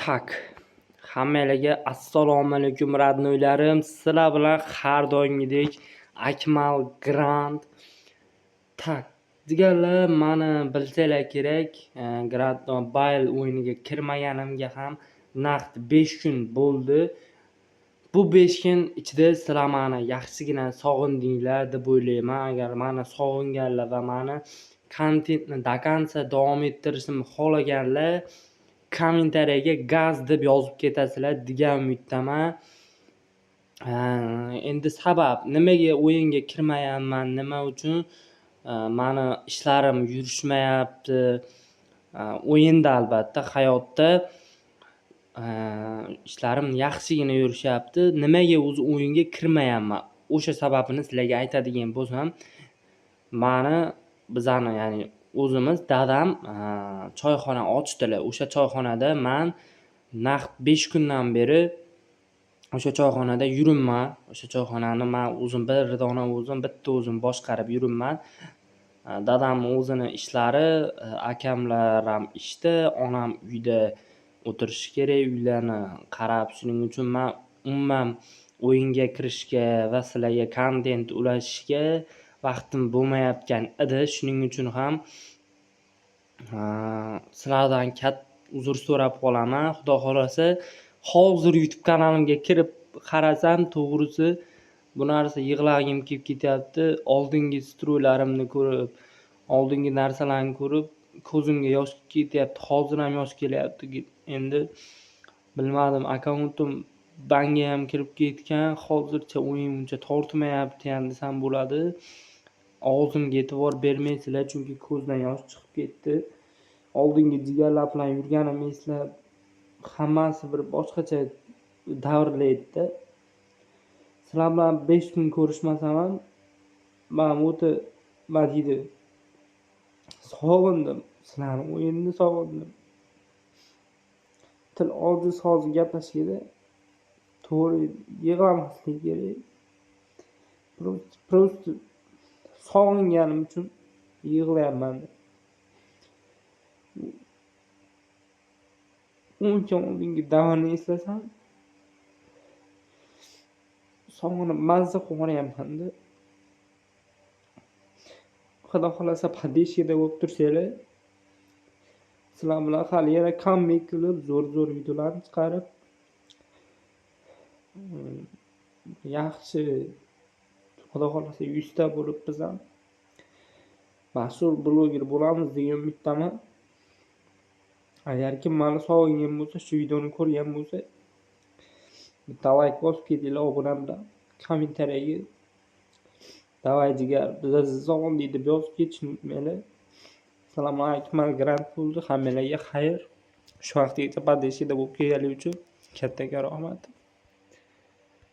Так. Hammalarga assalomu alaykum, родной larim. Sizlar bilan har doimgidek Akmal Grand. Так, jigarlar, mani bilsanglar kerak, Grand Mobile o'yiniga kirmaganimga ham naqd 5 kun bo'ldi. Bu 5 kun ichida sizlar mani yaxshigina sog'indinglar deb o'ylayman. Agar mani sog'inganlar va mani kontentni до конца davom ettirishimni xohlaganlar kommentariyaga "gaz" deb yozib ketasizlar degan umiddaman. Endi sabab nimaga o'yinga kirmayapman, nima uchun mani ishlarim yurishmayapti? O'yinda albatta, hayotda ishlarim yaxshigina yurishyapti. Nimaga o'zi o'yinga kirmayapman? O'sha sababini sizlarga aytadigan bo'lsam, mani bizani, ya'ni o'zimiz dadam choyxona ochdilar. O'sha choyxonada man naqd 5 kundan beri o'sha choyxonada yuribman. O'sha choyxonani man o'zim bir dona o'zim, bitta o'zim boshqarib yuribman. Dadamni o'zini ishlari, akamlar ham ishda, onam uyda o'tirishi kerak, uylarni qarab. Shuning uchun man umuman o'yinga kirishga va sizlarga kontent ulashishga vaqtim bo'lmayotgan edi. Shuning uchun ham sizlardan katta uzr so'rab qolaman. Xudo xohlasa, hozir YouTube kanalimga kirib qarasam, to'g'risi, bu narsa yig'lagim kelib ketyapti. Oldingi строй larimni ko'rib, oldingi narsalarni ko'rib, ko'zimga yosh ketyapti. Hozir ham yosh kelyapti. Endi bilmadim, akkauntim banga ham kirib ketgan. Hozircha o'yin uncha tortmayapti ham desam bo'ladi. Og'zimga e'tibor bermaysizlar, chunki ko'zdan yosh chiqib ketdi. Oldingi jigarlar bilan yurganimni eslab, hammasi bir boshqacha davrlar edi-da. Sizlar bilan 5 kun ko'rishmasam ham man o'ta, nima deydi, sog'indim. Sizlarni o'yinni sog'indim. Til ojiz hozir gaplashishga. To'g'ri, yig'lamaslik kerak. Просто sog'inganim uchun yig'layapman. 10 kun oldingi davrni eslasam, sog'inib mazza qilib. Xudo xohlasa, поддержка da bo'lib tursanglar, sizlar bilan hali yana comeback qilib, zo'r-zo'r videolarni chiqarib, yaxshi, Xudo xohlasa, 100 ta bo'lib biz ham mashhur bloger bo'lamiz degan umiddaman. Agar kim mani sog'ingan bo'lsa, shu videoni ko'rgan bo'lsa, bitta layk bosib ketinglar, obuna bilan kommentariyaga "Давай, jigar, biza sizni sog'indik" deb yozib ketishni unutmanglar. Assalomu alaykum, Grant bo'ldi. Hammalarga xayr. Shu vaqtgacha поддержка da bo'lib kelganlik uchun kattakon rahmat.